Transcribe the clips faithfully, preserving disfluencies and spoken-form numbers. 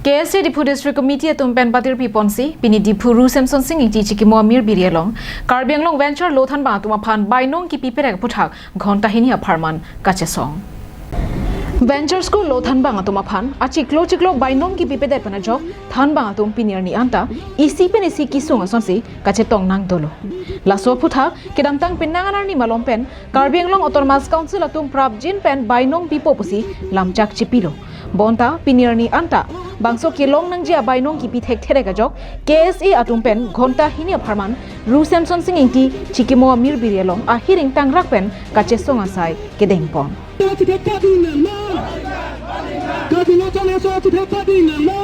K S A Diphu District Committee atum pen patirpi ponsi, pini Diphu Ru Semsonsing Ingti chikimo amir biri along Karbi Anglong Venture lo thanbang atum aphan bainong kipi pere aphuthak ghonta hini apharman kachesong. Venture School lo thanbang atum aphan achiklo chiklo bainong kipi pedet pen ajok thanbang atum pini arni anta isi pen isi kesung asonsi kachetong nang dolo. Laso aphuthak kedamtang penang an arni malom pen Karbi Anglong Autonomous Council atum prapjin pen bainong pipo pusi lamchak chipilo. Bonta pini arni anta bangso kelong nangji abainong kipi thekthe ajok K S A atum pen ghonta hini apharman Ru Semsonsing Ingti chikimo amir biri along ahiring tangrak pen kachesong asai kedeng pon. Karbi Lo Chang Eso chithek pading nangma.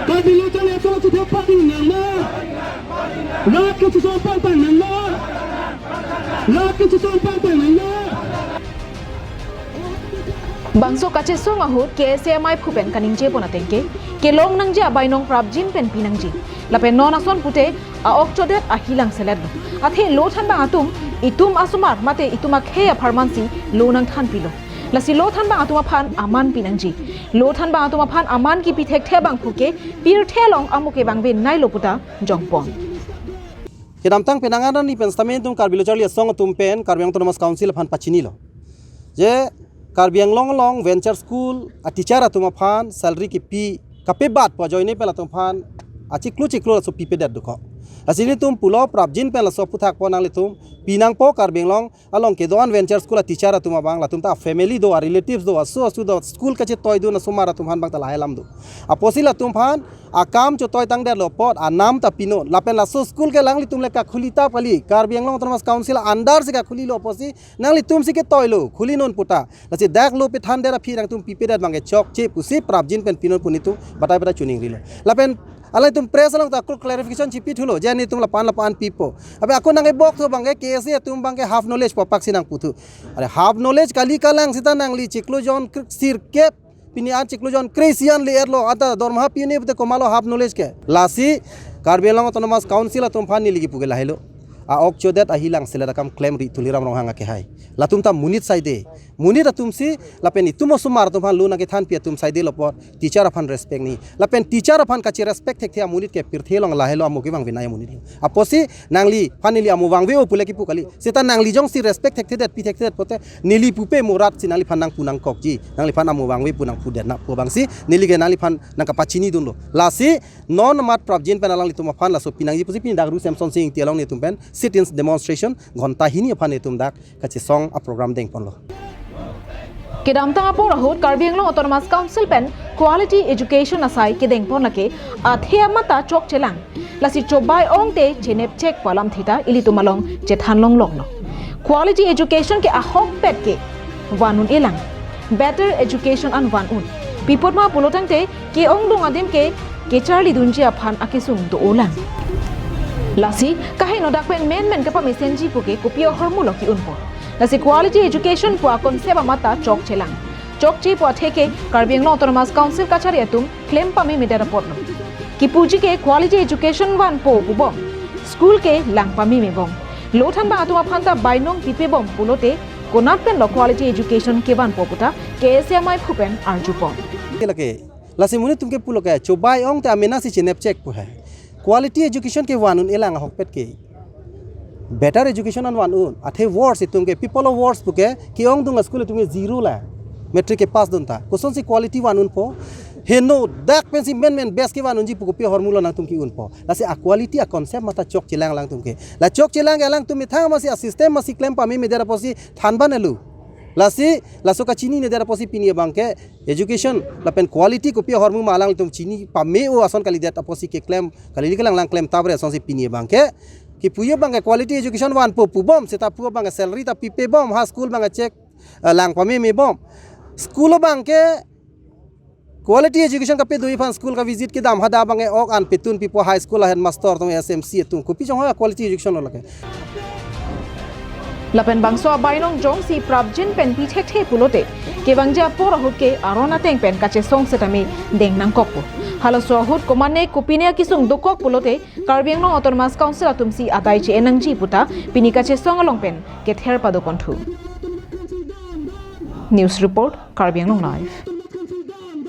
Karbi Lo Chang Eso chithek pading nangma. Rat kachesong pangpang nangma. Rat kachesong pangpang nangma. Bangso kachesong ahut K S A amaiphu pen kaningje pon ateng ke, kelong nangji abainong prapjin pen pinangji. Lapen non ason pute a-ok chodet ahilang selet lo. Athe lo thanbang atum itum asomar mate itum akhei apharmansi lo nangthanpilo. Lasi lo thanbang atum aphan aman pinangji. Lo thanbang atum aphan aman kipi thekthe abangphu ke pirthe along amo kevangve nailo puta jongpon. Kedamtang penang an arni pen sitame itum Karbi Lo Charli Asong atum pen Karbi Anglong Autonomous Council aphan pachinilo. Je Karbi Anglong along Venture School a teacher atum aphan salary kipi kapebat pu ajoine pen latum aphan achiklo chiklo laso pipedet dokok. Lasi nelitum pulo prapjin pen laso aphuthak pon nanglitum pinangpo Karbi Anglong along kedo-an Venture School a teacher atum abang, latum ta family do, a relatives do, aso aso do, school kachetoidun asomar atum aphan bang ta lahai alam do. Apotsi latum aphan akam chotoi tangdetlo apot anam ta pinon. Lapen laso school ke alanglitum le kakhuli tap kali, Karbi Anglong Autonomous Council under si kakhulilo apotsi nanglitum si ketoilo, khulinon puta. Lasi dak lo pethandet aphi nangtum pipedet abang ke chokche pusi prapjin pen pinon pu nelitum batai batai chuningrilo. Lapen alangtum press along ta ako clarification chipi thulo, je nelitum lapu-an lapu-an pipo. Abe ako nang ebok thu abang ke K S A atum abang ke half knowledge pu apak si nangpu thu. Are half knowledge kali kalang sita nangli chiklo jon kr-, sirkep pini an chiklo jon kre-isi an le-etlo, anta dormaha pi-un-e pute komatlo half knowledge ke. Lasi Karbi Anglong Autonomous Council atum aphan neli kipu ke lahelo. A-ok chodet ahilang selet akam klem ri Tuliram Ronghang akehai. Latum ta monit saide. Monit atum si lapen itum osomar atum aphan lo nangkethanpi atum saidelo apot teacher aphan respect nangji. Lapen teacher aphan kacherespect thekthe amonit ke pirthe along lahelo amo kevangve nai amonit lo. Apotsi nangliphan neli amo vangve-o pule kipu kali. Seta nangli jongsi respect thekthedet pi thekthedet pote neli pupe mo rat si nangliphan nangpu nangkokji. Nangliphan amo vangve pu nangpudet na pu abang si neli ke nangliphan nangkapachinidunlo. Lasi non amat prapjin pen alanglitum aphan laso pinangji pusi pini dak Ru Semsonsing Ingti along nelitum pen sit-in demonstration ghonta hini aphan nelitum dak kachesong a-program dengponlo. Kedamtang apor ahut Karbi Anglong Autonomous Council pen quality education asai kedengpon lake athe amat ta chokchelang. Lasi chobai ongte chenepchek pu alamthe ta ilitum along chethan longloklo. Quality education ke ahokpet ke van un-elang. Better education an van un. Pi apot ma pulotangte ke-ongdung adim ke kecharlidunji aphan akesung do-olang. Lasi kaheno dak pen menmen kepamesenji pu ke kopi ahormulo ke-unpo. Lasi quality education pu a-concept amat ta chokchelang. Chokche pu athe ke Karbi Anglong Autonomous Council kachari atum klem pamemedet apotlo. Kipuji ke quality education vanpo pubom. School ke lang pamemebom. Lo thanbang atum aphan ta bainong pipebom pulote konat penlo quality education kevanpo puta K S A amaiphu pen arjupon. Ke lake, lasi monit atum ke pulo ke, chobai ongte amena si chenepchek pu hai. Quality education ke van un-elang ahokpet ke. Better education an van un. Athe worst itum ke, people of worst pu ke, ke-ongdung a-school itum ke zero la. Matric kepass dun ta. Kosonsi quality van unpo. Heno dak pensi menmen best kevan unji pu kopi ahormulo nangtum ke-unpo. Lasi a-quality a-concept amat ta chokchelang alangtum ke. La chokchelang ke alangtum methang amatsi a-system amatsi klem pamemedet apotsi thanban elu. Lasi laso kachininedet apotsi pini abang ke education lapen quality kopi ahormu ma alangtum chini pame-o ason kalidet apotsi keklem, kali kelang lang klem tabre asonsi pini abang ke. Kipuji abang ke quality education vanpo pubom, seta pu abang ke salary ta pipebom, ha school abang ke chek, eh, lang pamemebom. School abang ke quality education kapedoji aphan school ka-visit kedam hadak abang ke ok an petun pipo, high school a-headmaster atum, S M C atum, kopi jong ha quality education lo lake. Lapen bangso abainong jongsi prapjin pen pi thekthe pulote kevangji apor ahut ke aron ateng pen kachesong setame deng nangkokpo. Halaso ahut komane kopine akesung dokok pulote Karbi Anglong Autonomous Council atumsi adai che-en nangji puta pini kachesong along pen kether padoponthu. News report, Karbi Anglong Live.